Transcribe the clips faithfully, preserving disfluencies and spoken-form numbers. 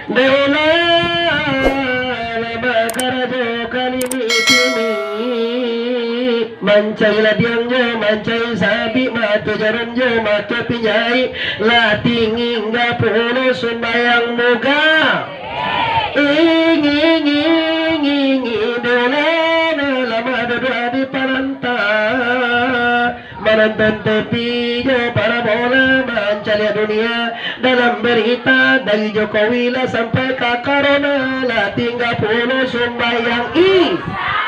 Dek ulah lah bakarajo kalimi-kimi, mancari ladiangnyo, mancari sabik, mato jarumnyo, mato pinjaik, lah tinggi ngga pulo sumbayang muka. Ing, ing, ing, ing, ing, dek ulah lah baduduak di paranta. Manonton T V jo parabola, mancaliak dunia dalam barita, dari Jokowi lah sampai ka Corona, lah tingga pulo sumbayang Isya.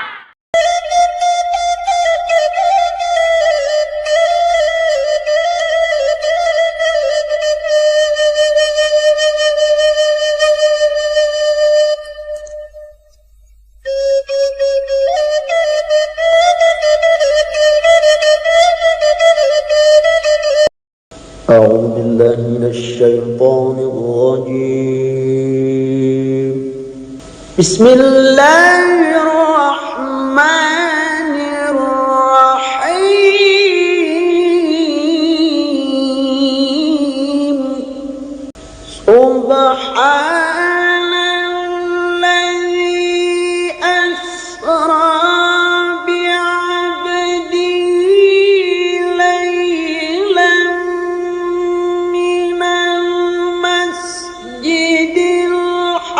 أعوذ بالله من الشيطان الرجيم. بسم الله الرحمن الرحيم. سبحان الذي أسرى بعبده ليلا من المسجد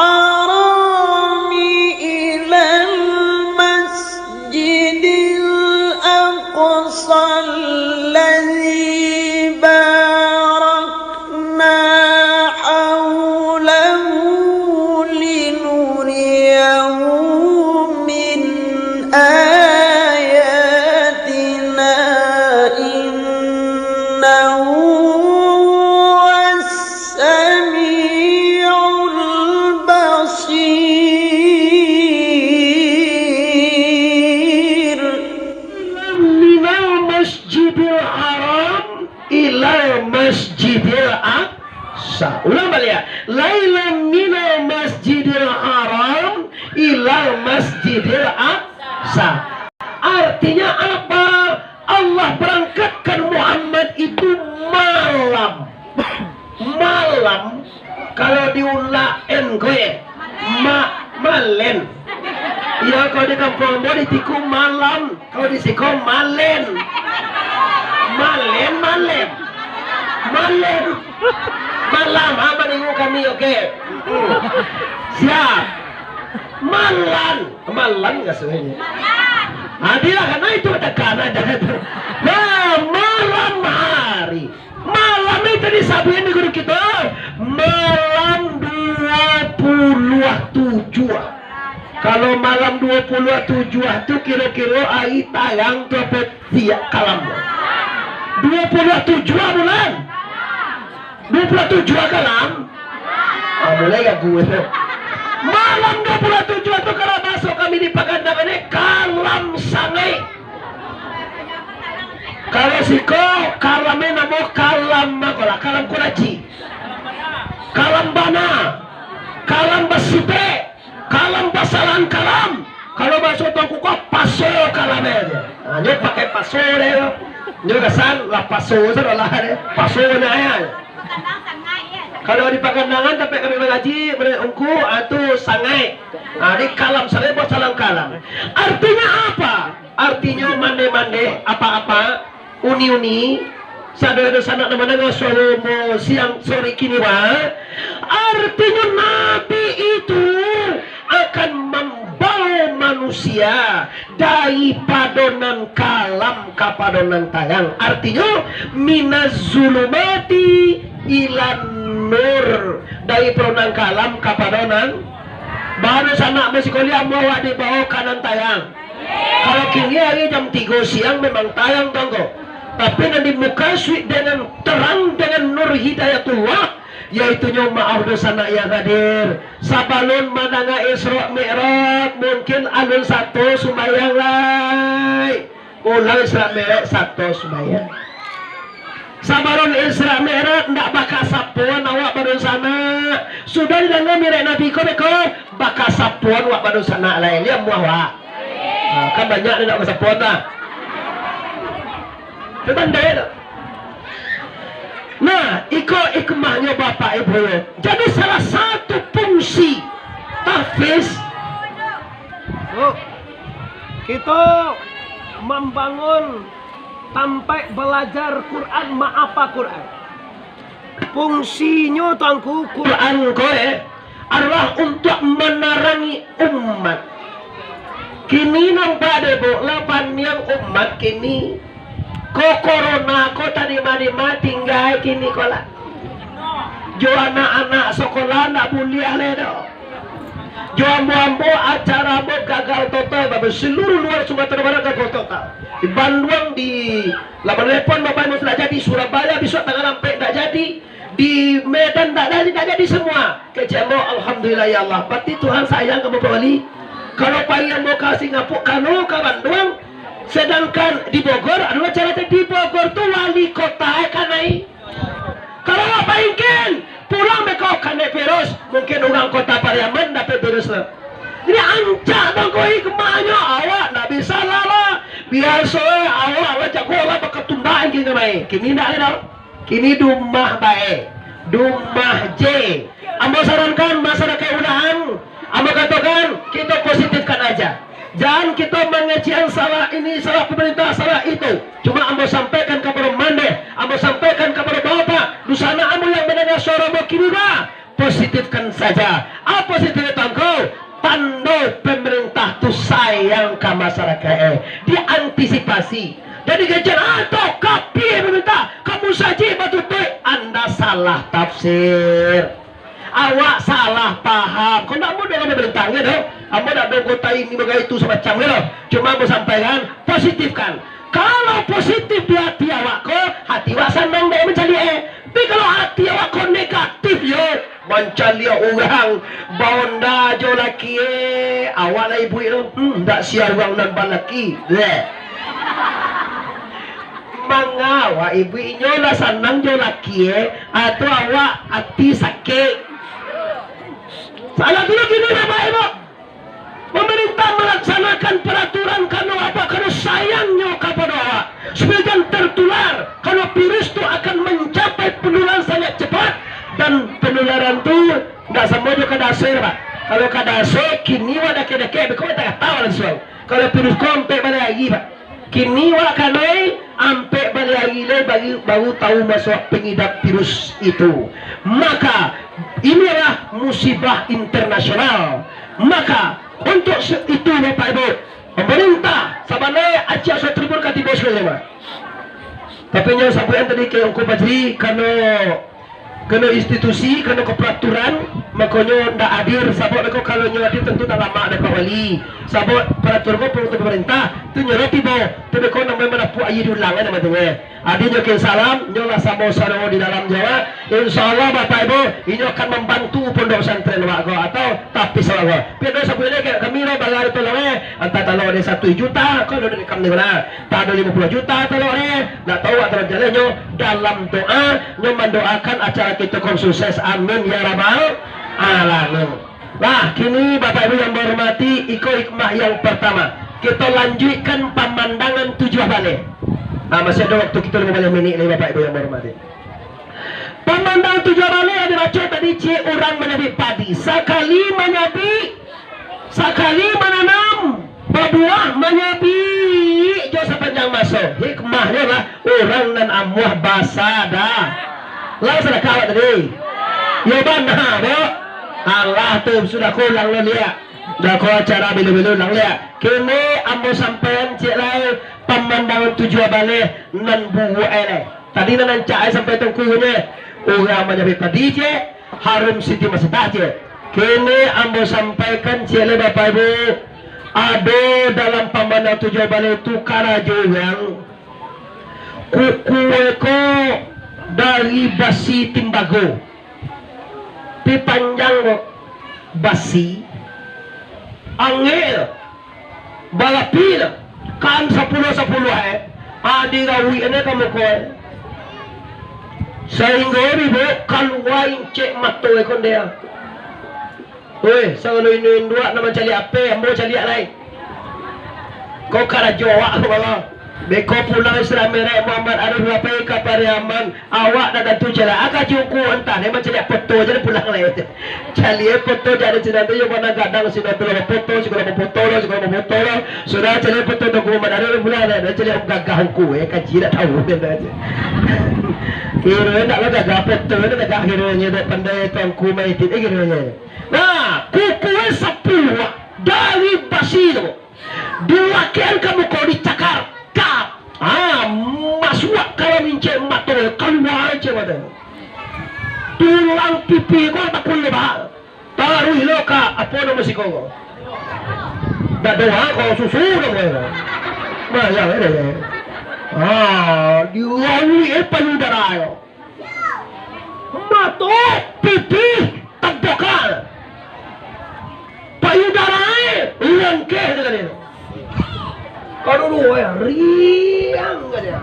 الحرام إلى المسجد المسجد الأقصى الذي باركنا حوله لنريه من آياتنا، إنه هو السميع البصير. Minal masjidil haram ilal masjidil aqsa. Ulang baliak. Lailan minal masjidil haram ilal masjidil aqsa. Artinya apa? Allah berangkatkan Muhammad itu malam. Malam, kalau diulak N ko, eh, ma-, malen. Iyo, kalau di kampuang ambo di Tiku malam, kalau di siko malen. Malen, malen. Malen. Malam, ha, maningok kami, oke. Hmm. Siap. Malan. Malan kasuahnyo. Adilah, karena itu ada karena jangan tu. Nah, malam hari. Malam itu disabuikan di guru kito, malam dua puluah tujuah. Kalau malam dua puluah tujuah tu kiro-kiro ari tayang tu apo siang kalam? Dua puluah tujuah bulan. Dua puluah tujuah kalam. Ah, mulai gagu tu. Malam dua puluah tujuah tu kalau baso kami di Pakandangan ni kalam sangaik. Kalau siko, kalamnyo namo kalam apo lah, kalam kuraji. Kalam bana. Kalam basitek. Kalam basalahan kalam. Kalau baso Tuanku ko, paso kalamnyo. Nah, nyo pakai paso deh. Nyo gasan lah paso sadolah deh. Paso nyo. Kalau di Pakandangan, tampek kami mangaji, menurut ungku, ah, tu sangaik. Ah, di kalam sangaik, basalahan kalam. Artinyo apa? Artinyo mandeh-mandeh, apa-apa, uni-uni, sado-sado sanak nan mandanga suaro ambo siang sore kini, wa. Artinyo Nabi itu akan mambawa manusia daripado nan kalam kapado nan tayang. Artinyo, minaz zulumati ilan nur, daripado nan kalam kapado nan. Baru sanak basiko liak, ambo awak dibawa ka nan tayang. Kalau kini hari jam tigo siang memang tayang tu angko. Tapi nan dimukasuik dengan terang dengan nur hidayatullah, yaitunyo maaf doh sanak yang hadir. Sabalun mandanga Isra Mi'raj, mungkin alun sato sumbayang lai. Ulang Isra Mi'raj sato sumbayang. Sabalun Isra Mi'raj ndak bakasapoan awak badunsanak. Sudah didanga Mi'raj Nabi ko beko, bakasapoan awak badunsanak lai. Liam muah awak. Ha, kan banyak nan ndak bakasapoan tu. Itu tandai tu. Nah, iko hikmahnyo Bapak Ibu. Jadi salah satu pun Peace. Oh, kito mambangun tampek balajar Quran, maapa Quran. Fungsinyo, Tuangku, Quran ko, eh, adalah untuak manarangi umat. Kini nampak dek, Bu, lah paniang umat kini. Ko corona ko tadima-dima tingga kini ko lah. Jo anak-anak sakolah ndak buliah lai doh. Jo ambo-ambo, acara ambo gagal total, Bapak. Seluruh luar Sumatera Barat gagal total. Di Banduang, di Labuan Lepon, Bapak Ibu, ndak jadi. Surabaya bisuak tanggal ampek ndak jadi. Di Medan ndak jadi, ndak jadi semua. Kecek ambo, alhamdulillah ya Allah. Berarti Tuhan sayang ka ambo, Pak Wali. Kalau pai ambo ka Singapura, kalau ka Banduang, sedangkan di Bogor, aduh, cara di Bogor tu wali kota, eh, kanai. Kalau awak paingkin, pulang beko kanai virus, mungkin urang kota Pariaman dapek virus tu. Jadi rancak tu ko hikmahnyo, awak ndak bisa lah, lah. Biaso, eh, awak lah jago lah bakatumbak kini mai. Kini ndak lai doh. Kini dumah bae, dumah je. Ambo sarankan masyarakat Udaang, ambo katokan, kito positifkan aja. Jan kito mangecekkan salah ini, salah pemerintah, salah itu. Cuma ambo sampaikan kapado mandeh, ambo sampaikan kapado bapak, dunsanak ambo yang mandanga suaro ambo kini, bah, positifkan saja. Apo positif, Tuangku? Tando pemerintah tu sayang ka masyarakat, eh, diantisipasi. Jadi, kecek, "Ah, tu kapia pemerintah, kamu saji batutuik." Anda salah tafsir. Awak salah paham. Kok ndak mudah ka pemerintah, gitu? Ambo ndak ado kota ini, bagaitu, samacam, gitu. Cuma ambo sampaikan, positifkan. Kalau positif di hati awak ko, hati awak sanang dek mancaliak, eh. Tapi kalau hati awak ko negatif, yo, mancaliak urang baonda jo laki, eh, awak lah ibuik tu, hmm, ndak sia urang nan balaki. Leh. Manga awak ibuik, inyo lah sanang jo laki, eh, atau awak ati sakik. Salah dulu gini, Bapak Ibu. Pemerintah melaksanakan peraturan karena apa? Karena sayangnyo kapado awak. Supaya jangan tertular. Karena virus tu akan mencapai penularan sangat cepat. Dan penularan tu ndak samo jo ka daso, Pak. Kalau ka daso, kini wak dakek-dakek, beko tak katawa langsung. Kalau virus ko ampek baleh ari, Pak. Kini wak kanai, ampek baleh ari lai baru, baru tahu maso pangidap virus itu. Maka, inilah musibah internasional. Maka, untuk se-, itu, Bapak Ibu, pemerintah, sabananyo Aciak Suat Tribun ka tibo sakali, Pak. Tapi nyo sampaian tadi ka Ungku Fajri, karano Kena institusi, kena keperaturan, makonyo ndak hadir, sabab beko kalau nyo hadir tentu ndak lamak dek Pak Wali. Sabab peraturan ko peraturan pemerintah, tu nyo lah tibo, tu beko namonyo manapuak aia di ulang, kan, namanya. Hadir nyo kirim salam, nyo lah samo-samo di dalam Jawa. Insya Allah, Bapak Ibu, inyo akan membantu pondok pesantren awak ko, atau tapis awak ko. Pian doh sabuik lai ka kami lah, bagari tolong, eh. Antah tolong ado satu juta, kalau dari kami lah. Tak ado limo puluah juta tolong, eh. Ndak tahu atau jalan nyo. Dalam doa, nyo mandoakan acara kito ko sukses. Amin ya rabbal alamin. Nah, kini Bapak Ibu yang bahormati, iko hikmah yang pertama. Kito lanjuikkan pamandangan tujuah baleh. Nah, masih ado waktu kito limo baleh minik lai, Bapak Ibu yang bahormati. Pamandangan tujuah baleh yang dibaco tadi, cek urang manyabik padi. Sakali manyabik, sakali mananam, babuah manyabik jo sapanjang maso. Hikmahnyo lah, urang nan amuah basada-, lah sadakah awak tadi? Yo bana, Bu. Alah tu, sudah ko ulang lo liak. Dah ko acara bilo-bilo ulang liak. Kini ambo sampaian ciek lai pamandangan tujuah baleh nan buruak ai lai. Tadi nan rancak ai sampai tongkuihnyo, urang manyabik padi ciek, harum Siti Masita ciek. Kini ambo sampaikan ciek lai, Bapak Ibu, ado dalam pamandangan tujuah baleh tu karajo urang, kuku ko dari basi timbago, pi panjang ko basi, angek. Balapi lah. Kan sapuluah-sapuluah, eh. Ha, dirawik ne ka muko, eh. Sahinggo bibo kalua incek mato, eh, konde, ah. Oi, sagalo induak-induak nan mancaliak ape, ambo caliak lai. Ko karajo awak ko, bala. Beko pulang Isra Mi'raj Muhammad Arif Rapai ka Pariaman, awak dak tantu caliak. Aka jungku antah, memang caliak foto je pulang lai. Caliak foto jadi sinan tu, yo mana gadang sinan tu, lah foto, siko lah foto lah, siko lah foto lah. Sudah caliak foto Tungku Muhammad Arif pulang lai, dah caliak gagah ungku, eh, kaji dak tahu, dia dah aja. Kiro ndak lah gagah foto, dah gagah kironyo, dak pandai Tungku Maidin, eh, kironyo. Nah, kuku sapuluah dari basi tu. Diwakian ka muko dicakar, kap. Ah, masuak ka dalam incek mato, kalua incek mato. Tulang pipi ko takun lebah. Taruih lo ka, apo namo siko ko? Dak doa ko, susu namo ko. Nah, ya, ya, ya. Ah, dilalui, eh, payudara yo. Mato, pipi, taboka. Payudara, eh, lengkeh tu tadi. Kalau dulu, eh, riang saja.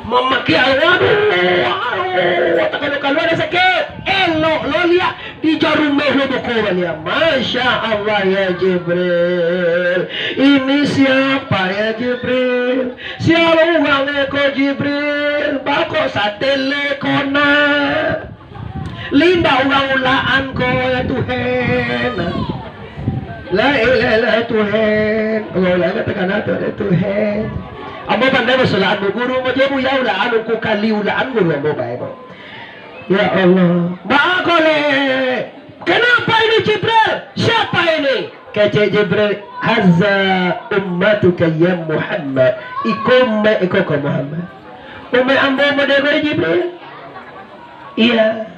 Mamakai air, aduh, aduh, tak kalau-kalau ado sakik. Elok lo liak, di jarumeh lo buku baliak. Masya Allah, ya Jibril. Ini siapa, ya Jibril? Sia urang ko Jibril, bako satele ko nak. Linda urang ulaan ko, ya Tuhan. La ilaha illa Tuhan. Urang ulaan ko takana tu, ya Tuhan. Ambo pandai baso ulaan, guru, ambo jo buya ulaan, ungku kali ulaan guru ambo bae, bo. Ya Allah. Bako le. Kenapa ini Jibril? Siapa ini? Kecek Jibril, "Haza ummatuka ya Muhammad." Iko umaik iko ko Muhammad. Umaik ambo model ko Jibril? Iya.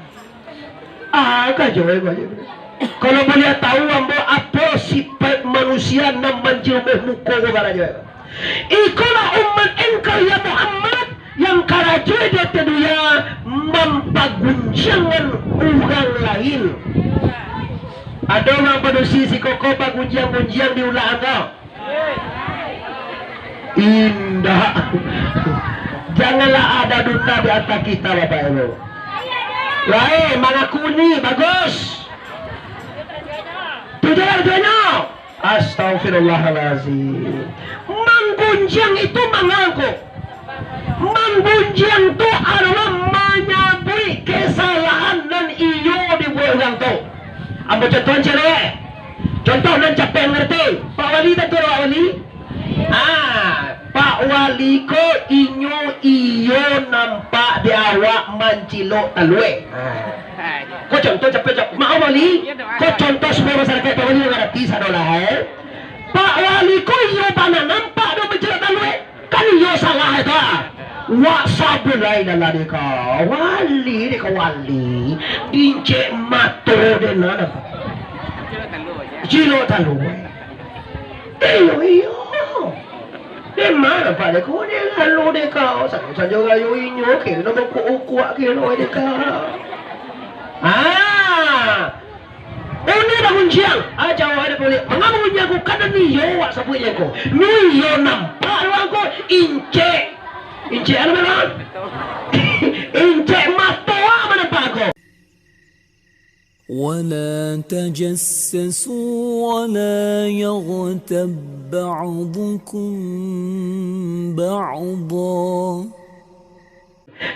Ah, kajo ko Jibril. Kalau buliah tahu ambo apo sipaik manusia nan manjilbeh muko ko karajo. Ikolah umat engkau ya Muhammad, yang karajo di ateh dunia mampagunjiangan urang lain. Ado urang padusi sikoko bagunjiang-gunjiang di ulaan ko? Indak. Janganlah ada duta di ateh kita, Bapak Ibu. Lai, mangakuni, bagus. Tujuan, tujuannya. Astagfirullahalazim. Manggunjiang itu mangangko. Manggunjiang tu adolah manyabuik kesalahan nan iyo dibuek urang tu. Ambo contoh cewek. Contoh nan capek ngarti. Pak Wali tantu Pak Wali. Ah, Pak Wali ko inyo iyo nampak di awak mancilok talue. Ah. Ko contoh capek, capek. Maaf, Wali. Ko contoh supaya masyarakat Pak Wali mangarati sadolah, eh. Pak Wali ko iyo bana nampak do mancilok talue. Kan iyo salah itu, ah. Wak sabulai dalam deka. Wali deka wali. Dincek mato dena. Cilok talue. Iyo, iyo. Di ma nampak dek ko, dek lalu dek ka. Sanjo-sanjo rayo inyo, kiro namo kuak-kuak kiro dek ka. Ah. Uni bagunjiang. Ah, jauah ada boleh. Manga bagunjiang ko, kada niyo wak sabuik ko. Niyo nampak luang ko, incek. Incek anu memang. Incek mato wak manampak ko. ولا تجسسوا ولا يغتب بعضكم بعضا.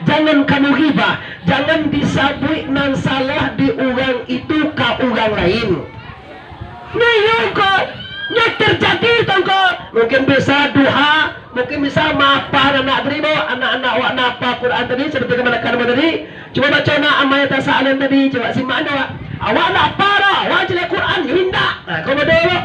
Jangan kamu ghibah, jangan disabuik nan salah di urang itu ka urang lain. Nah, iyo ko, nyo terjadi tongko. Mungkin bisa duha, mungkin bisa maafan anak tadi, bo, anak-anak wak napa Quran tadi, seperti kamanakan tadi. Cubo baco nak Amma Yatasaalun tadi, cubo simak ando, wak. Awak napa doh, awak caliak Quran, yo indak. Nah, ko bodoh lo.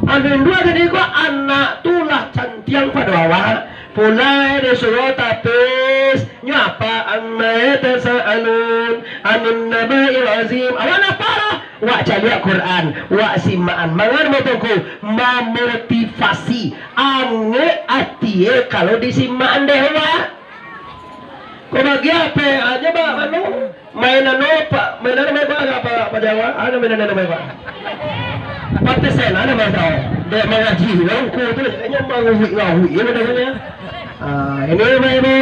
Anu induak tadi ko, anak tu lah cantiang pado awak. Pulai dari surau tapis, nyo apa Amma Yatasaalun, anin naba'il azim. Awak napa doh? Wak caliak Quran, wak simakan. Mangan motongku, mamotivasi. Angek atie kalau disimakan dek wak. Ko bagi ape aja, ba, anu, main anu, pa, main anu, main ba, apa, apa Jawa? Anu, main anu, main ba. Patisen, anu, main tau. Dek mangaji, ngangku tu, kayaknya manguhik-ngawik, ya, benar, ya. Ah, ini, Bapak Ibu.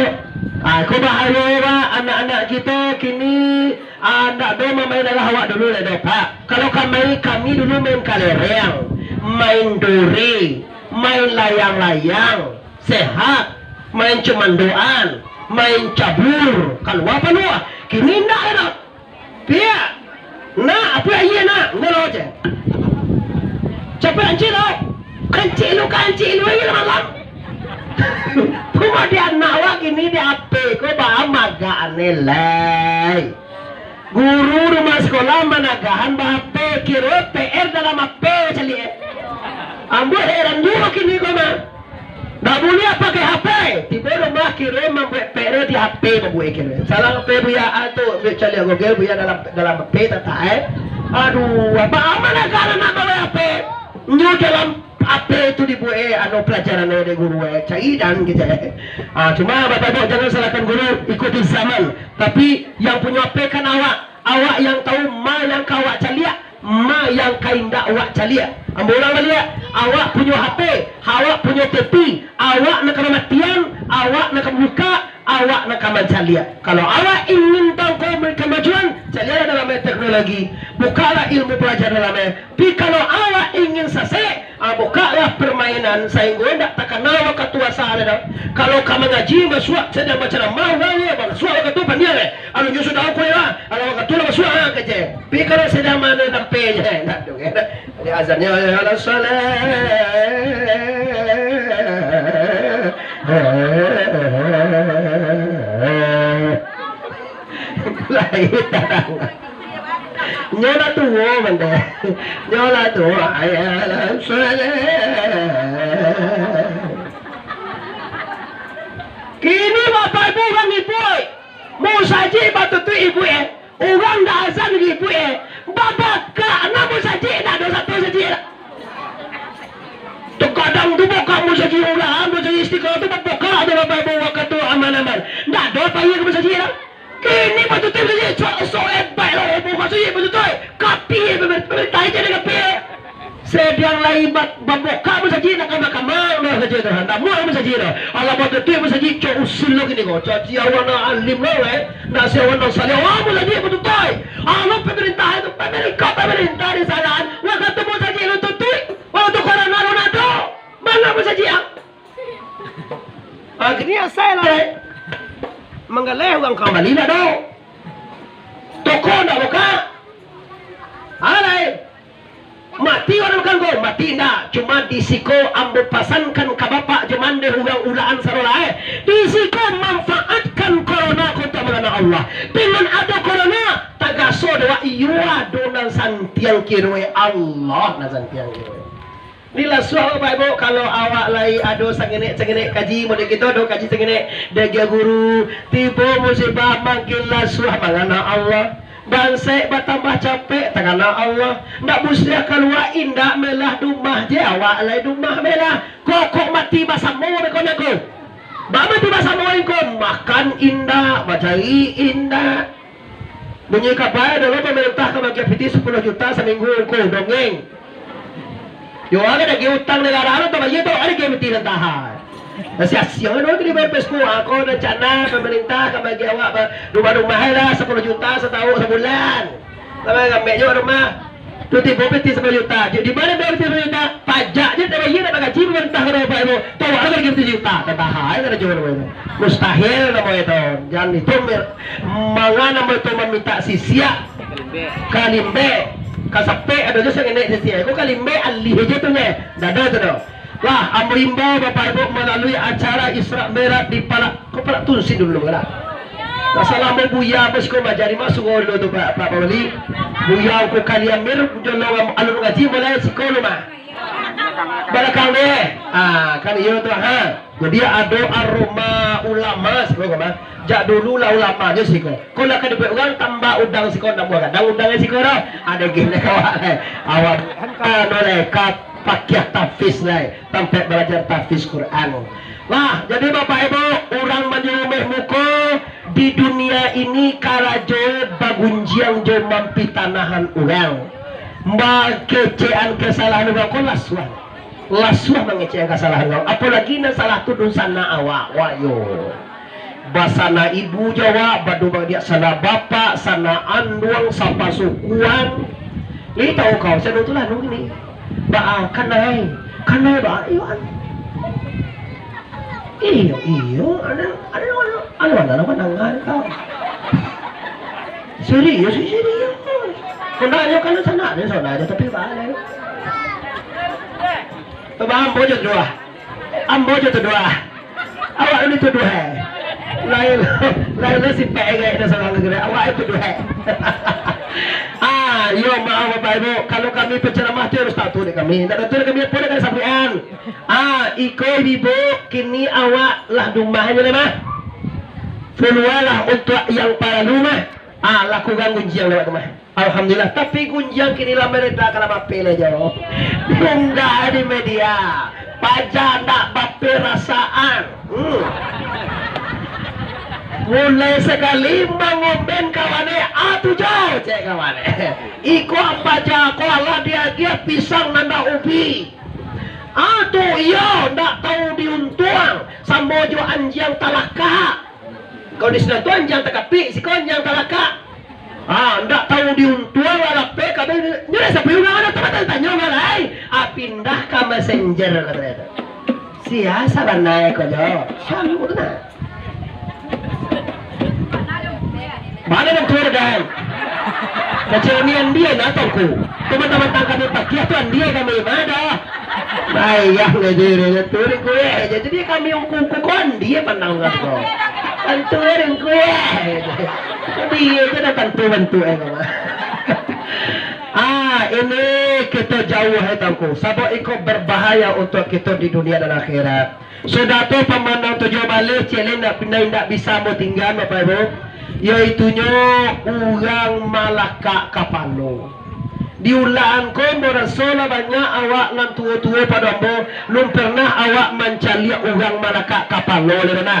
Ah, ko bahayo, ba, anak-anak kita kini, ah, ndak do mamain alah awak dulu, ndak do, Pak. Kalau kami, kami dulu main kalereng, main duri, main layang-layang. sehat, main cumandoan, main cabur, kalua panuah. Kini indak lai doh. Piak. Nak, apo aia nak? Ngolo je. Capek ancik lo. Ancik lu ka ancik lu aia lah malam. Kemudian nak awak kini di H P ko ba magak aneh lai. Guru rumah sekolah managahan ba H P, kiro P R dalam H P caliak. Ambo heran juo kini ko mah. Ndak buliah pakai H P. Tibo rumah kiro mambuek P R di H P mambuek kiro. Salah H P buya a tu, ambiak caliak Google buya dalam, dalam H P tatak eh. Aduh, apo aman akan anak bawa H P? Nyo dalam H P tu dibuek eh, anu pelajaran eh dek guru eh. Caidan gitu eh. Ah, cuma Bapak Ibu jangan salahkan guru, ikuti zaman. Tapi yang punyo H P kan awak. Awak yang tahu ma yang ka awak caliak, ma yang ka indak awak caliak. Ambo ulang baliak, awak punyo H P, awak punyo T V, awak nan ka mamatian, awak nan ka mambuka, awak nan ka mancaliak. Kalau awak ingin tahu ko kamajuan, caliaklah dalam teknologi, bukalah ilmu pelajaran dalam eh. Tapi kalau awak ingin sasek, ah, bukaklah permainan, sahinggo indak takana wakatu asa lai doh. Kalau ka mangaji, masuak sadang bacaramah urang, eh, masuak wakatu pandiang, eh. Alun nyo sudah aku, eh, ah. Alah wakatu lah masuak, ah, kecek. Tapi kalau sadang mano nampe je, eh, indak doh, eh. Jadi azannyo, "Hayya alas shalah." Lai tarang. Nyo lah tuo, mandeh. Nyo lah tuo. Hayya alas shalah. Kini Bapak Ibu urang ibuik, musajik batutuik ibuik, eh. Urang dah azan ibuik, eh. Babakak, nan musajik dak ado satu sajik dak. Terkadang tu bokak musajik urang, musajik Istiqlal tu babokak tu Bapak Ibu wakatu aman-aman. Dak ado payi ka musajik dak. Kini batutuik musajik, sok, sok ebaik lah, buka musajik batutuik. Kapia, pemerintah je dah kapia. Sadang lai ba-, babokak musajik, nak kamang-kamang dah sajo tu. Ndak muah musajik dah. Alah batutuik musajik, cok usul lo kini ko. Cok si awak nan alim lo, eh. Ndak si awak nan saleh. Wah, musajik batutuik. Alah pemerintah tu, pemerintah, pemerintah di sana. Wakatu musajik lo tutuik, wakatu corona lo nak tu. Mano musajik, ah? Akhirnyo asai lah, eh. Manggaleh urang ka bali ndak ado. Toko ndak buka. Alai. Mati urang makan ko, mati indak. Cuma di siko ambo pasankan ka bapak jo mandeh urang ulaan sarolah, eh. Di siko manfaatkan corona ko untuak mangana Allah. Dengan ado corona, tagaso doa iyo ado nan santiang kiroe Allah, nan santiang kiroe. Ni lah suah, Bapak Ibu, kalau awak lai ado sangenek-sangenek kaji, model kito ado kaji sangenek, dagia guru, tibo musibah, makin lah suah mangana Allah. Bansaik batambah capek, takana Allah. Ndak buliah kalua, indak melah dumah je, awak lai dumah melah. Kokok mati basamo beko nako. Bak mati basamo ko, makan indak, bacari indak. Bunyi kabar dulu pemerintah ka bagi piti sapuluah juta saminggu ko, dongeng. Yo, ado lagi utang negara, ado tabayia tu, ado lagi piti nan tahan. Sia-sia dulu tu di Facebook, ah, ko rencana pemerintah ka bagi awak ba-, rumah-rumah lah sapuluah juta satahun, sabulan. Sama ngambek juo rumah. Tu tibo piti sapuluah juta. Di, di ma ado piti sapuluah juta? Pajak je tabayia, nak bagaji pemerintah, kata bapak ibu. Tu awak lah bagi piti juta. Tatahan, kata juo rumah itu. Mustahil namo itu. Jan itu mir-, manga namo itu maminta sisiak. Kalimbek. Kasapek ado je sangenek sisiak. Ko kalimbek alih je tu nyo. Ndak ado tu doh. Lah, ambo imbau Bapak Ibu malalui acara Isra Mi'raj di Palak, ko Palak Tunsin dulu lah. Masalah ambo buya, ambo siko majadi masuak dulu tu, Pak, Pak Wali. Buya ko Kali Amir, jolong alun ngaji mulai siko lu mah. Balakang deh. Ah, kan iyo tu, ha. Jadi ado aroma ulama siko ko mah. Jak dulu lah ulamanyo siko. Ko lah ka dibuek urang tambah udang siko, ndak buah gadang udangnyo siko doh. Ado gini awak lai. Awak anu lai, ka pakiah tahfiz lai, tampek balajar tahfiz Quran. Lah, jadi Bapak Ibu, urang manyurumeh muko di dunia ini karajo bagunjiang jo mampitanahan urang. Bakecekan kesalahan urang ko lah suah. Lah suah mangecek kasalahan urang, apolagi nan salah tu dunsanak awak, wah yo. Basanak ibu jo awak, badumang diak sanak bapak, sanak anduang, sapasukuan. Lai tahu kau, sado tu lah anu kini. Baa, kanai, kanai baa, iyo an. Iyo, iyo, ado, ado, ado, ado, ado, ado, ado, ado, ado. Serius, serius. Kena aja kalau sana ada, sana ada, tapi balik. Coba ambo je doa. Ambo je tu doa. Awak ni tu doa. Lain, lain si pegek dah sama negeri. Awak itu doa. Ah, yo, maaf Bapak Ibu, kalau kami penceramah tu harus tahu tu dek kami. Ndak tahu dek kami apa dek kami sampaian. Ah, iko ibu, kini awak lah dumah aja lah mah. Keluarlah untuk yang paralu mah. Ah, lakukan gunjiang lewat tu mah. Alhamdulillah, tapi gunjiang kini lah mereda ka lah bape lah jo. Unggah di media. Paja ndak bape rasaan. Hmm. Mulai sakali mangomen kawan e, ah tu jo, cek kawan e. Iko paja ko alah diagiah pisang nan ndak ubi. Ah tu iyo, ndak tahu diuntuang, samo jo anjiang talakak. Kalau di sinan tu anjiang takapik, siko anjiang talakak. Ah, ndak tahu diuntuang lah lapeh, kadang nyo dah sampai urang ado tampat tanyo malah, ai. Ah, pindah ka messenger, kato dia tu. Sia sabanai ko jo. Salu tu nah. Mana dong tu dah? Kecil ni andia nah tongku. Teman-teman tangkap ni pakiah tu andia kami mana? Ayah ngajari tu ring kueh. Jadi kami ungku-ungku ko andia pandang ka tu. Tantu ring kueh. Jadi itu dah tantu bantu eh mama. Ah, ini kita jauh eh tongku. Sabab iko berbahaya untuk kita di dunia dan akhirat. Sudah tu pamandang tujuah baleh, ciek lai indak, indak bisa ambo tinggaan, Bapak Ibu, yaitunyo urang malakak kapalo. Di ulakan ko, ambo raso lah banyak awak nan tuo-tuo pado ambo, lun pernah awak mancaliak urang malakak kapalo, lai pernah?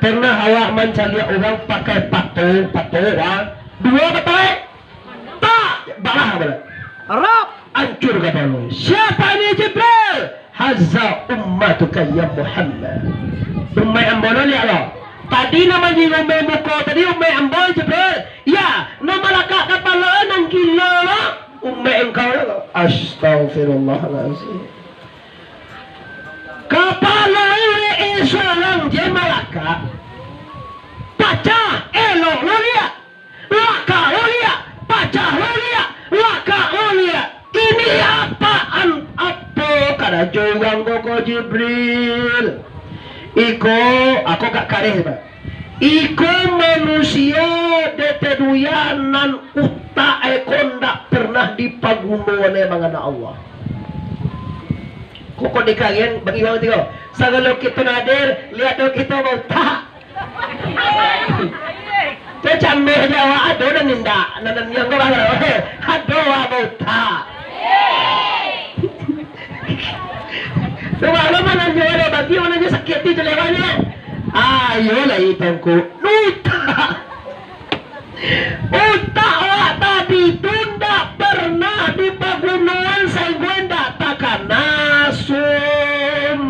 Pernah awak mancaliak urang pakai pato, pato, ah? Duo pato, eh? Tak, balah bana. Rap. Ancur kapalo. Siapa ini Jibril? Haza ummatuka ya Muhammad. Umaik ambo lo liak lo. Tadi nan manyinggung muko tadi umaik ambo Jibril. Ya, nan malakak kapalo nan gilo lo. Umaik engkau lo. Astagfirullahalazim. Kapalo ini surang je malakak. Pacah, elok lo liak. Lakak lo liak, pacah lo liak, lakak lo liak. Ini apaan? Apo karajo urang ko, ko Jibril? Iko, ako gak kareh, Pak. Iko manusia deteduya nan utak eko ndak pernah dipaguno oleh mangana Allah. Kok, kok dikalian bagi urang tigo? Sagalo kito nadir, lihat dong kito bautak. Kecambeh Jawa ado dan indak, nan, nan yang kau baru, eh, ado wa bauta. Coba lo mana nyo ada bagi, mana nyo sakit di jelewanya. Ayo lah itangku. Nuta. Utak awak tadi tu ndak pernah dipagunoan sainggo ndak takana sum.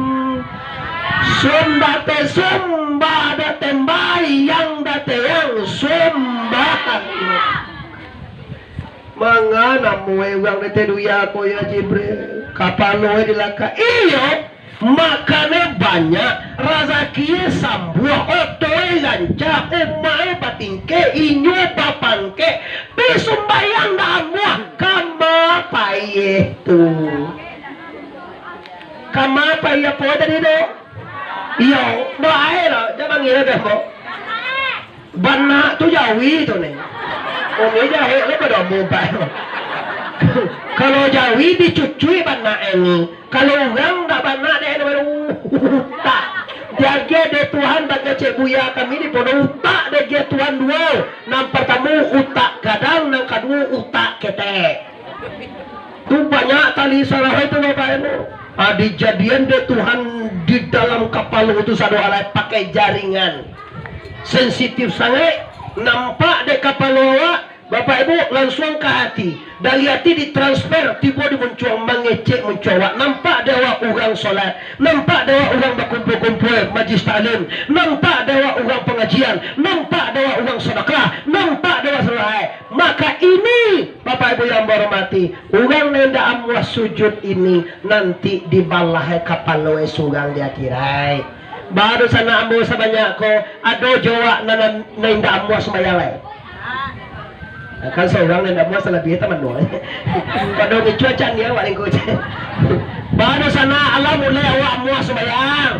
Sumba te sumba, da tembayang da teyang sumba. Manga namuai urang dete duya ko ya Jibril? Kapalo e dilakak. Iyo, makane banyak, razaki e sambuah, oto e lanca, umah e batingkek, inyo bapangkek, pi sumbayang dak amuah, kama pai e tu? Kama pai apo tadi tu? Iyo, doa e lo, jan mangira deh ko. Banak tu jawi tu ni. Umi jahek lo pado mubah. Kalau jawi dicucui banak e ni. Kalau urang dak banak dek e ni baru utak. Diagiah dek Tuhan bak kecek buya kami di pondok utak diagiah Tuhan duo. Nan partamo utak gadang, nan kaduo utak ketek. Tu banyak tali salah itu Bapak Ibu. Ah, dijadian dek Tuhan di dalam kapalo tu sado alai pakai jaringan. Sensitif sangaik, nampak dek kapalo awak, Bapak Ibu, lansuang ka ati. Dari ati ditransfer, tibo di muncuang, mangecek muncuang awak. Nampak dek awak urang solat, nampak dek awak urang bakumpul-kumpul, majlis taklim, nampak dek awak urang pangajian, nampak dek awak urang sadakah, nampak dek awak sadakah. Maka ini, Bapak Ibu yang bahormati, urang nan indak amuah sujud ini nanti dibalah kapalo e surang di akhirat. Baru sanak ambo sabanyak ko, ado jo awak nan, nan, nan indak amuah sumbayang lai. Kan surang nan indak amuah, salabiah taman doh. Pado ngicuah can dia awak lingku. Baru sanak, alah mulai awak amuah sumbayang.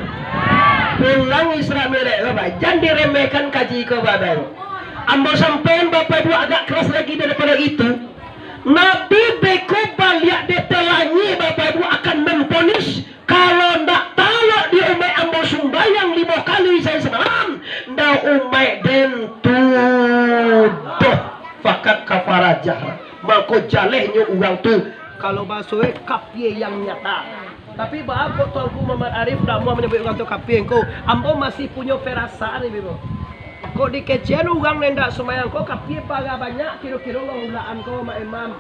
Pulang Isra Mi'raj ko, Bapak. Jan diremehkan kaji ko, Bapak. Ambo sampaian, Bapak Ibu, agak keras lagi daripada itu. Nabi beko baliak di ateh langik, Bapak Ibu, akan mamponis, kalau ndak talok di umaik ambo sumbayang limo kali sahari samalam, ndak umaik den tu doh, fakat kafara jahra. Mako jalehnyo urang tu, kalau bahaso e, kapie yang nyata. Tapi baa kok Tuanku Muhammad Arif ndak amuah manyabuik urang tu kapie ko? Ambo masih punyo firasat ni, Bebo. Kok dikecekan urang nan indak sumbayang ko, kapie bara banyak kiro-kiro urang ulaan ko, Mak Imam,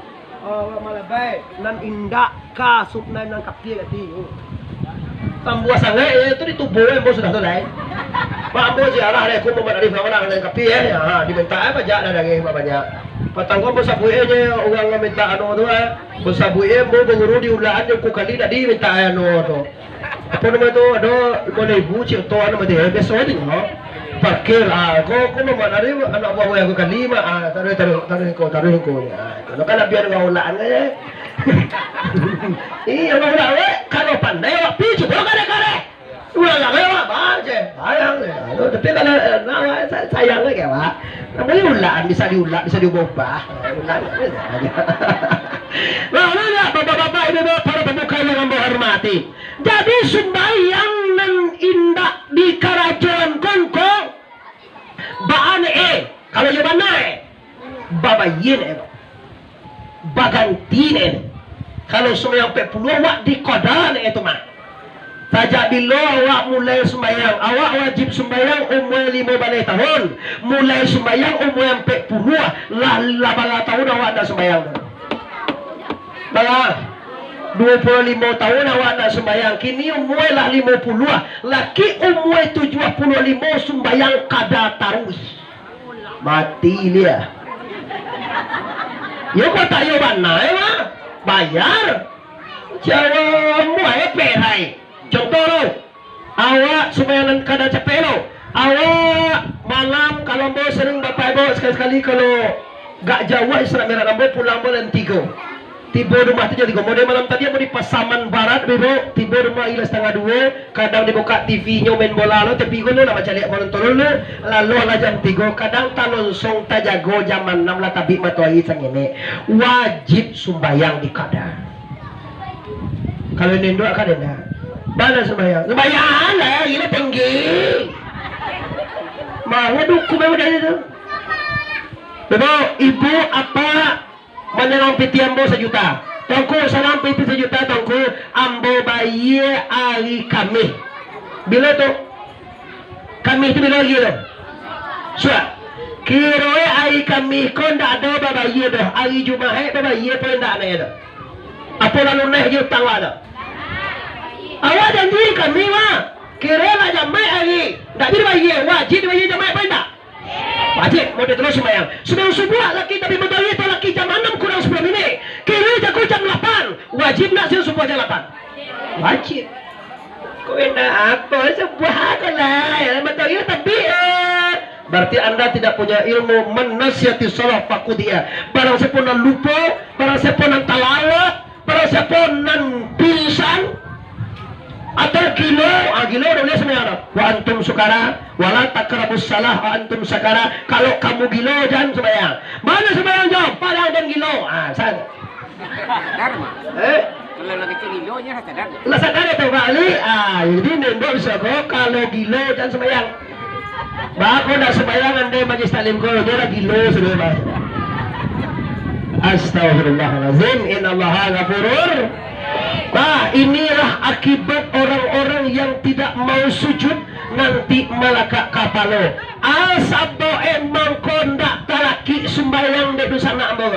eh, Mak Labai, nan indak ka sum-, nan, nan kapie gati. Tambuah sangaik, yo, tu di tubuah ambo sudah tu lai. Mak ambo ziarah dek ko Muhammad Arif, nan kapie, eh. Ha, dimintak, eh, banyak dah dari banyak. Patang ko ambo sabuik, eh, je urang mintak anu tu, eh. Ambo sabuik, eh, ambo baguru di ulaan, jo ko kali tadi mintak, eh, anu tu. Apo namo tu? Ado limo ribu, cik, oto, anu, mati. Eh, biaso aja, no. Parkir, ah, ko, ko mah dari anak buah yang kali, mah, ah, taruh, taruh, taruh ko, taruh ko, ah, itu. Kan biar urang ulaan, eh. Iya, urang ulaan, eh. Kalau pandai, awak pi, cubo kare-kare. Urang lawak, bang, cek. Bayang, eh. Aduh, tapi kalau, eh, nah, sa-, sayang, eh, kayak, Pak. Namanya ulaan, bisa diulak, bisa diubah-ubah. Eh, ulaan, eh, aja. Nah, nah, nah, bapak-bapak, ibu-ibu, para pemuka yang ambo hormati. Jadi, sumbayang nan indak dikarajoan ko, baa ne, eh, kalau iyo bana, eh, babayie ne, eh, baganti ne, eh. Kalau sumbayang ampek puluah, awak dikada ne, eh, tu mah. Sajak bilo awak mulai sumbayang? Awak wajib sumbayang umua limo baleh tahun. Mulai sumbayang umua ampek puluah, lah, lah bara tahun awak ndak sumbayang tu? Bara? Duo puluah limo tahun awak ndak sumbayang. Kini umua lah limo puluah. Laki umua tujuah puluah limo sumbayang kada taruih. Mati dia. Yo, kok tak yo bana, eh, mah? Bayar. Jawa muai perai. Contoh lo, awak sumbayang nan kada capek lo. Awak malam, kalau ambo sering bapak ibu, sakali-sakali kalau gak jauah Isra Mi'raj ambo, pulang ambo jam tigo. Tibo di rumah tu jam tigo. Model malam tadi ambo di Pasaman Barat, bebo. Tibo di rumah ila satangah duo. Kadang dibukak T V-nyo main bola lo, tapi ko lo nak bacaliak manonton lo. Lalu lah jam tigo. Kadang talonsong tajago jam anam lah tabik matoari sangenek. Wajib sumbayang di kada. Kalau nindok kan indak. Bana sumbayang? Sumbayang lah, gila tinggi. Mau dukung memang dari tu. Bebo, ibu, apa, manyanang piti ambo sajuta. Tuangku, sanang piti sajuta, Tuangku, ambo bayie ari Kamih. Bilo tu? Kamih tu bilo lagi tu? Suah. Kiroe ari Kamih ko ndak ado babayie doh. Ari Jumahaik babayie apo indak nyo tu? Apo lah lunaih jo utang awak tu? Awak janji Kamih, wah. Kiroe lah Jumahaik ari. Ndak dibayie, wajib dibayie Jumahaik apo indak? Wajib, model tu lo sumbayang. Sumbayang subuah, laki tapi matoari tu laki jam anam kurang sapuluah minik. Kini jago jam lapan. Wajib ndak sumbayang subuah jam lapan? Wajib. Kok indak apo, subuah ko lah. Ya, matoari tapi, eh. Berarti anda tidak punya ilmu menasihati salah fakudia. Barang siapa nan lupa, barang siapa nan talalok, Barang siapa nan pingsan atau gilo, ah, gilo dah buliah sumbayang dah. Wa antum sukara, wala takrabus salah wa antum sukara. Kalau kamu gilo, jangan sumbayang. Mana sumbayang jawab? Padang dan gilo. Ah, san. Sadar mah. Eh? Kalau lagi tu gilo, nya sadar. Lah sadar itu kali. Ah, jadi nembok bisa kok. Kalau gilo, jangan sumbayang. Bako ndak sumbayang andai majlis taklim ko, nyo lah gilo sudah, bah. Astagfirullahalazim, innallaha ghafurur. Nah, inilah akibat orang-orang yang tidak mau sujud, nanti malakak kapalo. Asabo emang ko ndak talakik sumbayang dek dunsanak ambo.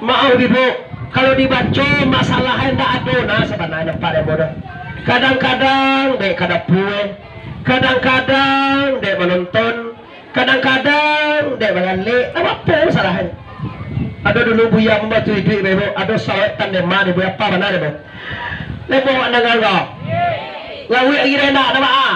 Maaf, Ibu, kalau dibaco masalah e ndak ado nah sabananyo pado bodoh. Kadang-kadang dek ka dapua, kadang-kadang dek manonton, kadang-kadang dek bagalek. Apo masalah e? Ado dulu buya mambatu iduik, Ibu, ado sawek tandema, Ibu, apa bana, Ibu? Lepo awak nangangga. Lawik lagi rendah, nama ah?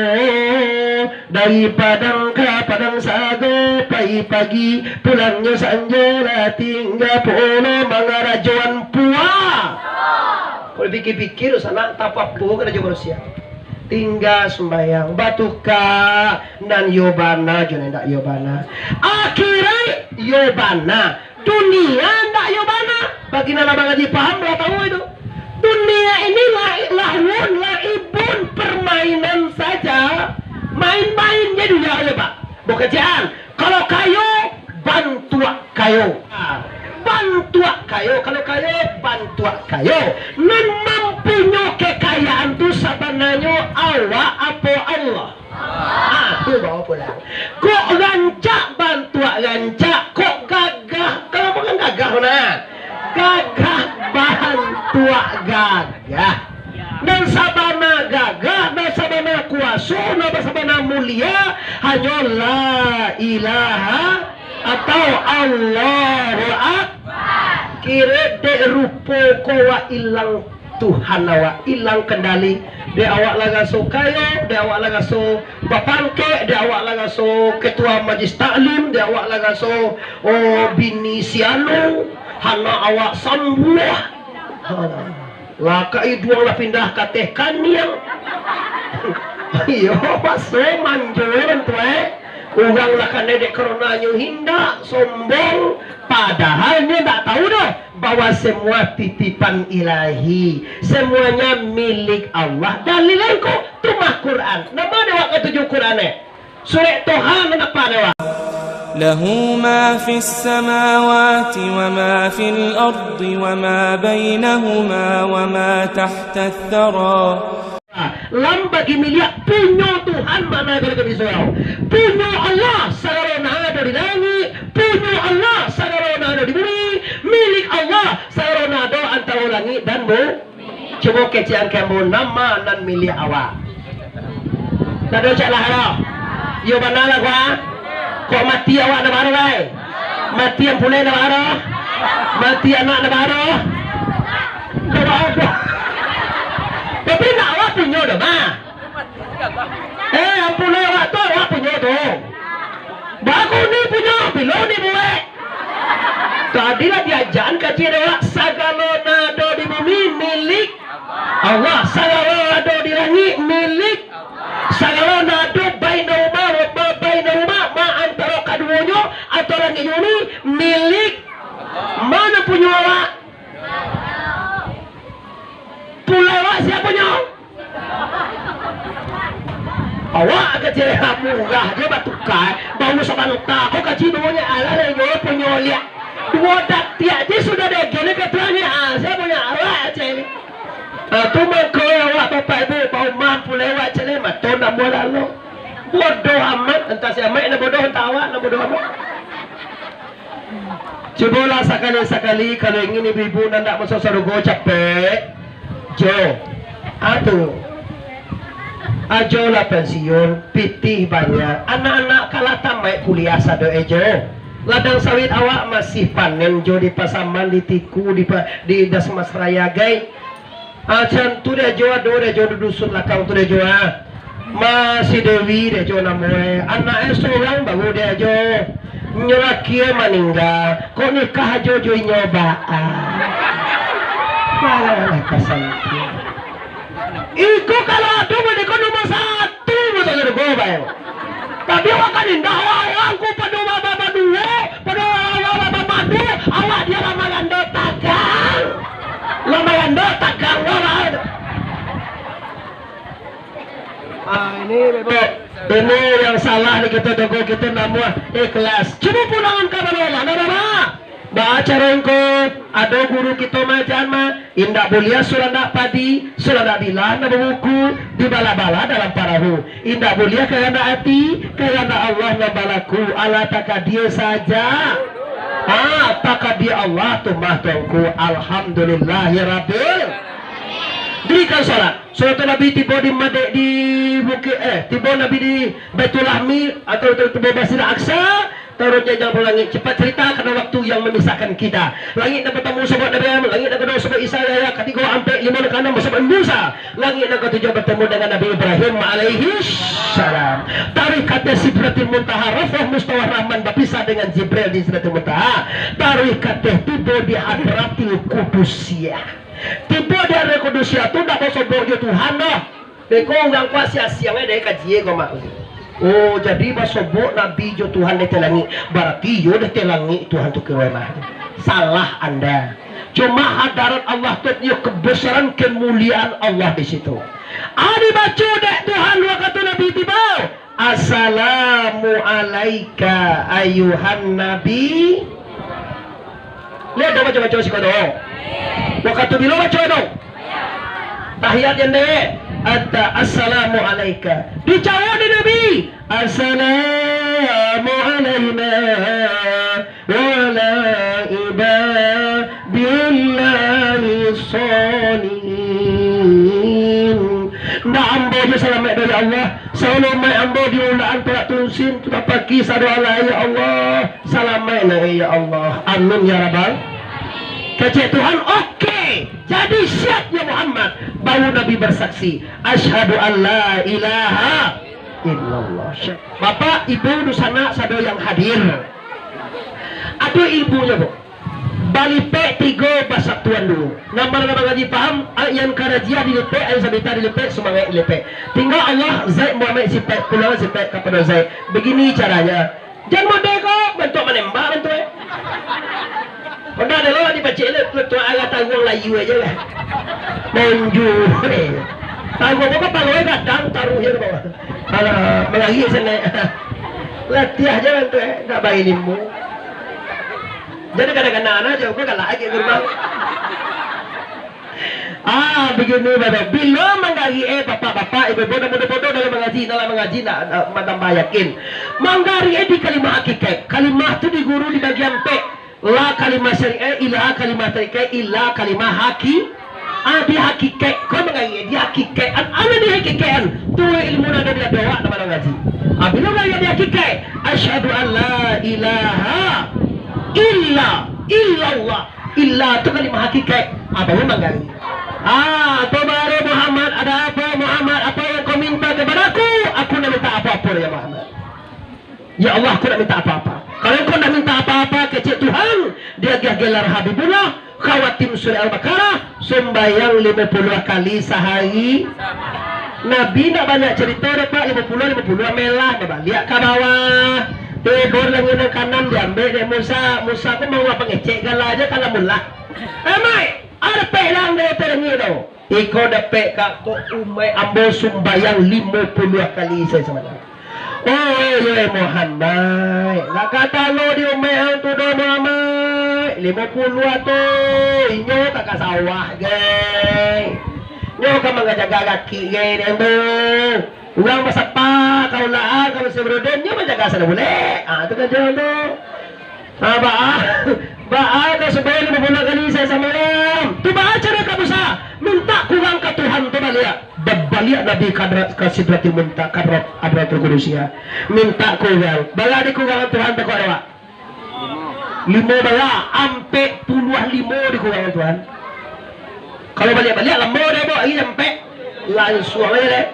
Dari Padang ka Padang Sago, pai pagi, pulangnyo sanjo, lah tingga pulo mangarajoan pua. Kalau pikir-pikir, sanak, tapapo karajo manusia. Tingga sumbayang, batuka, nan iyo bana jo nan indak iyo bana. Akhiraik iyo bana. Dunia ndak iyo bana. Bagi nan lah mangaji paham, lah tahu itu. Dunia ini la-, lahwun, laibun, permainan saja. Main-main je dunia ini, Pak. Bukecek an. Kalau kayo, bantuak kayo. Ah, bantuak kayo. Kalau kayo, bantuak kayo. Nan mampunyo kekayaan tu sabananyo awak apo Allah? Ah, tu bawa pulang. Kok rancak bantuak rancak, kok gagah. Kalau bukan gagah, nah. Gagah bantuak gagah. Nan sabana gagah, nan sabana kuaso, nan sabana mulia, hanyo la ilaha atau Allahu Akbar. Kiro dek rupo ko wak ilang Tuhan awak, ilang kendali. Dek awak lah raso kayo, dek awak lah raso bapangkek, dek awak lah raso ketua majlis taklim, dek awak lah raso, oh, bini si anu, anak awak sambuah. Ha. Lah ka iduang lah pindah ka teh kaniang. Iyo, maso manjo urang tu, eh. Urang lah kanai dek karonanyo indak, sombong. Padahal nyo ndak tahu doh bahwa semua titipan Ilahi, semuanya milik Allah. Dalil ko tu mah Quran. Nama dek awak katuju Quran, eh? Surek Toha nan apo dek awak? له ما في السماوات وما في الأرض وما بينهما وما تحت الثرى. Lam bagi miliak punyo Tuhan, makna kalau kami surau. Punyo Allah sagalo nan ado di langik, punyo Allah sagalo nan ado di bumi, milik Allah sagalo nan ado antaro langik dan bu-, Cubo kecek an ka ambo, nama nan miliak awak? Ndak ado cak lah ado. Iyo bana lah, Pak. Kok mati awak ndak baa doh lai? Mati ampulai ndak baa doh? Mati anak ndak baa doh? Ndak baa doh. Tapi ndak awak punyo doh, mah. Eh, ampulai awak tu, awak punyo tu. Baru ni punyo, bilo ni buek. Tadi lah diajakan kaji dek awak, sagalo nan ado di bumi milik Allah, sagalo nan ado di langik milik, sagalo nan ado bainahuma wa ma bainahuma, ma antaro kaduonyo, atau langik jo bumi, milik. Mano punyo awak? Pulai awak sia punyo? Awak kecek, murah je batuka, baru sabanta ko kaji nyo, alah lai nyo punyo liak. Duo datiak je sudah diagiah ka tuannyo, ah, sia punyo awak kecek. Ah, tu mangko awak bapak ibu, baumah pulai awak kecek, mato ndak buah lalu. Bodoh amat, antah si amat nan bodoh, antah awak nan bodoh amat. Cubolah sakali-sakali, kalau ingin ibu-ibu nan nak masuk sarugo capek, jo. Atu. Ajo lah pensiun, pitih banyak. Anak-anak kalah tamaik kuliah sado e jo. Ladang sawit awak masih panen jo di Pasaman, di Tiku, di, pa- di Dasmas Raya, gai. Ah, can tu dek jo, ado dek jo di dusun lakang tu dek jo, ah. Ma si Dewi dek jo namo e. Anak e surang baru dek jo. Nyo laki e maningga. Kok nikah ajo jo inyo ba-, ah. Malah lah kasan. Iko kalau ado, iko nomor satu. Tu, masa sarugo, bae. Tapi awak kan indak, awak, awak angku pado baba baduo, pado baba badu, awak dia lah marando tagang. Lah marando tagang, lah. Ah, ini, Bebo. Ini yang salah di kita, jago kita namuah ikhlas. Cubo pulangan ka bana Allah, nah, Baba. Baa caro ko, ado guru kito maaja ma, indak buliah sulandak padi, sulandak bilah nan babuku, dibala-bala dalam parahu. Indak buliah kahandak ati, kahandak Allah nan balaku, alah takadia saja. Ah, takadia Allah tu mah, Tuanku. Alhamdulillahirabbil. Dirikan solat. Solat Nabi tibo di Madek di Bukik, eh, tibo Nabi di Baitul Lahmi, atau tibo Masjid Aqsa, Taruih janjang ka langik, cepat cerita, karena waktu yang memisahkan kita. Langik nan pertama sahabat Nabi Adam, langik nan kedua sahabat Isa, Yahya, katigo, ampek, limo, nan kaanam sahabat Musa, langik nan ketujuh bertemu dengan Nabi Ibrahim alaihi salam. Taruih ka ateh Sidratil Muntaha, Rafah Mustawah Rahman, berpisah dengan Jibril di Sidratil Muntaha. Taruih ka ateh, tibo di Hadratil Qudusiyah. Tibo di Hadratil Qudusiyah tu ndak basobok jo Tuhan doh. Beko urang ko asiang-asiang e dari kaji e ko, Mak. Oh, jadi basobok Nabi jo Tuhan di ateh langik. Barati iyo di ateh langik Tuhan tu kiro mah. Salah Anda. Cuma hadarat Allah tu iyo kebesaran, kemuliaan Allah di situ. Ah, dibaco dek Tuhan wakatu Nabi tibo. Assalamu alaika ayuhan nabi. Liek dong baco-baco siko dong. Wakatu bilo baco dong? Tahiyat jan dek. Atta, assalamu alaika. Dijawab dek Nabi, assalamu alaina wa ala ibadillahi shalihin. Ndak ambo je salamaik dari Allah, sabalun ambo diulaan parak tunsin, tu tapaki sadoa lai, ya Allah. Salamaik lai, ya Allah. Amin, ya Rabbal. Kecek Tuhan, oke. Jadi siap, ya Muhammad. Baru Nabi bersaksi, asyhadu an la ilaha illallah. Bapak, Ibu, dunsanak, sado yang hadir. Ado ilmunyo, Bu. Balipek tigo basatuan dulu. Nan ma nan mangaji paham, ayat nan karajiah dilipek, ayat sabanta dilipek, sumangaik dilipek. Tingga Allah, Zaid, Muhammad, sipek, pulang sipek kapado Zaid. Begini caranya. Jan model ko, bantuak manembak bantuak e. Honda ado lo dipacik lo, lo tuak arah taruang layu aja lah. Monju. Taruang ko kapalo e gadang, taruh je ka bawah. Alah, malari sanak. Latiah je bantuak e, nak bailmu. Jadi kadang-kadang anak je, ko galak aja gerbang. Ah, begini, Bapak. Bilo manggarik, eh, bapak-bapak, ibu-ibu, nan mudo-mudo dalam mangaji, dalam mangaji, nak, nak manambah yakin. Manggarik, eh, di kalimah hakikat. Kalimah tu di guru di bagian pek. La kalimah syariah, ila kalimah tarikat, ila kalimah haki-, ah, di hakikat. Kau manggarik, eh, di hakikat. An-, anu di hakikat, an. Tu ilmu nan ado di awak, nama ngaji. Ah, bilo manggarik di hakikat. Asyhadu an la ilaha illa, illallah. Illa tu kalimah hakikat. Apa memang kali? Ah, tu baru Muhammad, ada apa Muhammad? Apa yang kau minta kepada aku? Aku nak minta apa-apa ya Muhammad. Ya Allah, aku nak minta apa-apa. Kalau kau nak minta apa-apa, kecek Tuhan, dia gelar Habibullah, khawatim surah Al-Baqarah, sumbayang lima puluh kali sehari. Nabi nak banyak cerita dah, Pak, lima puluh, lima puluh melah, babaliak ke bawah. Tibo langik nan kanan diambil dek Musa. Musa pun mau apa ngecek gala aja kalau mulah. Amai, ada pelang dari langit tu. Iko dapek ka ko umaik ambo sumbayang limo puluah kali sahari samalam. Oi, oi, Muhammad, nak ka talo di umaik ang tu doh, Muhammad. Limo puluah tu, inyo ka, ka sawah, gai. Nyo ka mangajaga gaki, gai, den tu. Urang basapa ka ulaan, ka basi barodin, nyo manjaga sana bulek. Ah, tu karajo tu. Ah, ba-, ah. Baa ka sumbayang limo puluah kali sahari samalam? Tu baa caro ka Musa? Mintak kurang ka Tuhan tu baliak. Babaliak Nabi ka hadrat, ka Sidratil Muntaha, ka hadrat, Hadratul Qudusiah. Mintak kurang. Bara dikurangan Tuhan takok awak? Limo bara, ampek puluah limo dikurangan Tuhan. Kalau baliak-baliak lamo deh, Buk, lagi ampek. Lansuang aja deh.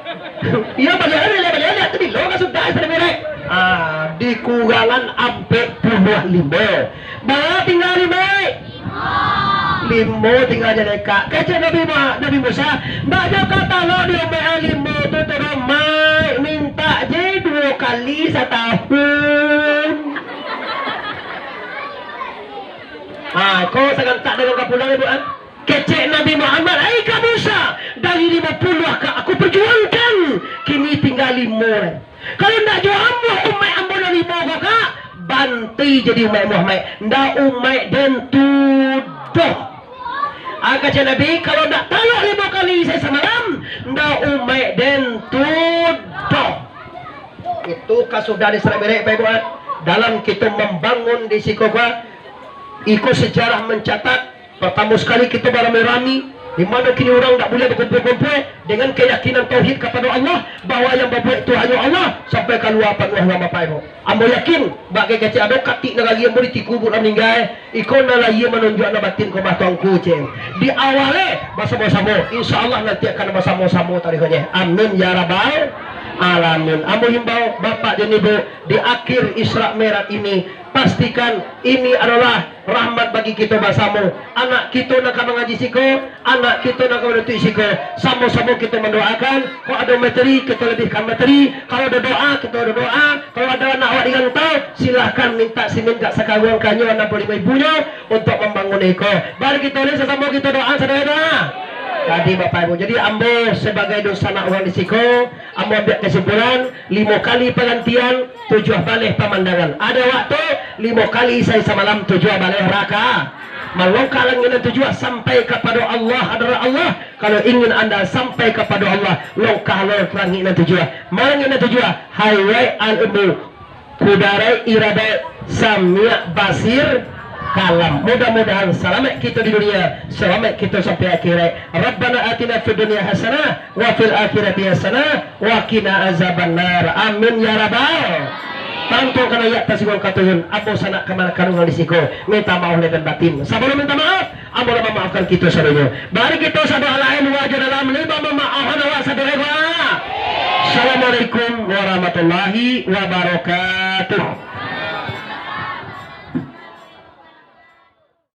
Iyo, baliak-baliak, baliak-baliak, tu bilo ka sudah, Ustaz Mirek. Ah, dikurangan ampek puluah limo. Bara tingga limo? Limo tingga aja deh, Kak. Kecek Nabi Muha-, Nabi Musa, ndak jo ka talok di umaik limo tu, tu, Maik, mintak je duo kali satahun. Ah, ko sagantak dagang ka pulang, Ibu, ah. Kecek Nabi Muhammad, "Ai ka Musa, dari limo puluah ka aku perjuangkan, kini tingga limo. Kalau ndak jo ambo, umaik ambo nan limo ko, Kak, bantai jadi umaik Muhammad, ndak umaik den tu doh." Ah, kecek Nabi, "Kalau ndak talok limo kali sahari samalam, ndak umaik den tu doh." Itu ka sudah di Sarak Berek, Pak Ibu, ah. Dalam kito mambangun di siko, Kak, iko sejarah mancatat, partamo sakali kito barami-rami, di mano kini urang ndak buliah bakumpua-kumpua, dengan kayakinan tauhid kapado Allah, bahwa yang babuek tu hanyo Allah, sampai kalua panuah nan Bapak Ibu. Ambo yakin, bak kecek ado katik nagari ambo di Tiku Buk lah maningga, iko nan lahia manunjuak nan batin ko bah Tuanku, cek. Di awal, eh, basamo-samo, insya Allah nanti akan basamo-samo tarikonyo. Amin ya rabbal alamin. Ambo himbau Bapak dan Ibu, di akhir Isra Mi'raj ini, pastikan ini adalah rahmat bagi kito basamo. Anak kito nan ka mangaji siko, anak kito nan ka manuntut siko, samo-samo kito mandoakan. Kalau ado materi, kito lebihkan materi. Kalau ado doa, kito ado doa. Kalau ado anak awak di rantau, silahkan minta simin ka sakaruang kanyo anam puluah limo ribunyo untuk mambangun iko. Mari kito ni sasamo kito doa, sadonyo doa. Jadi Bapak Ibu, jadi ambo sabagai dunsanak urang di siko, ambo ambiak kasimpulan, limo kali pagantian, tujuah baleh pamandangan. Ado waktu, limo kali sahari samalam, tujuah baleh raka. Malangkah langik nan tujuah sampai kapado Allah, hadarat Allah. Kalau ingin anda sampai kapado Allah, langkah lo langik nan tujuah. Ma langik nan tujuah? Highway ilmu, kudarat iradat, samiak basir kalam. Mudah-mudahan salamaik kito di dunia, salamaik kito sampai akhirat. Rabbana atina fid dunya hasanah, wa fil akhirati hasanah, wa qina azabannar. Amin ya rabbal. Tantu kana yak tasingguang ka turun, ambo sanak kamanakan urang di siko, minta maaf lahir dan batin. Sabalum minta maaf, ambo lah mamaafkan kito sadonyo. Mari kito sadoa lain, wajo dalam lima mamaafkan awak sadonyo. Assalamualaikum warahmatullahi wabarakatuh.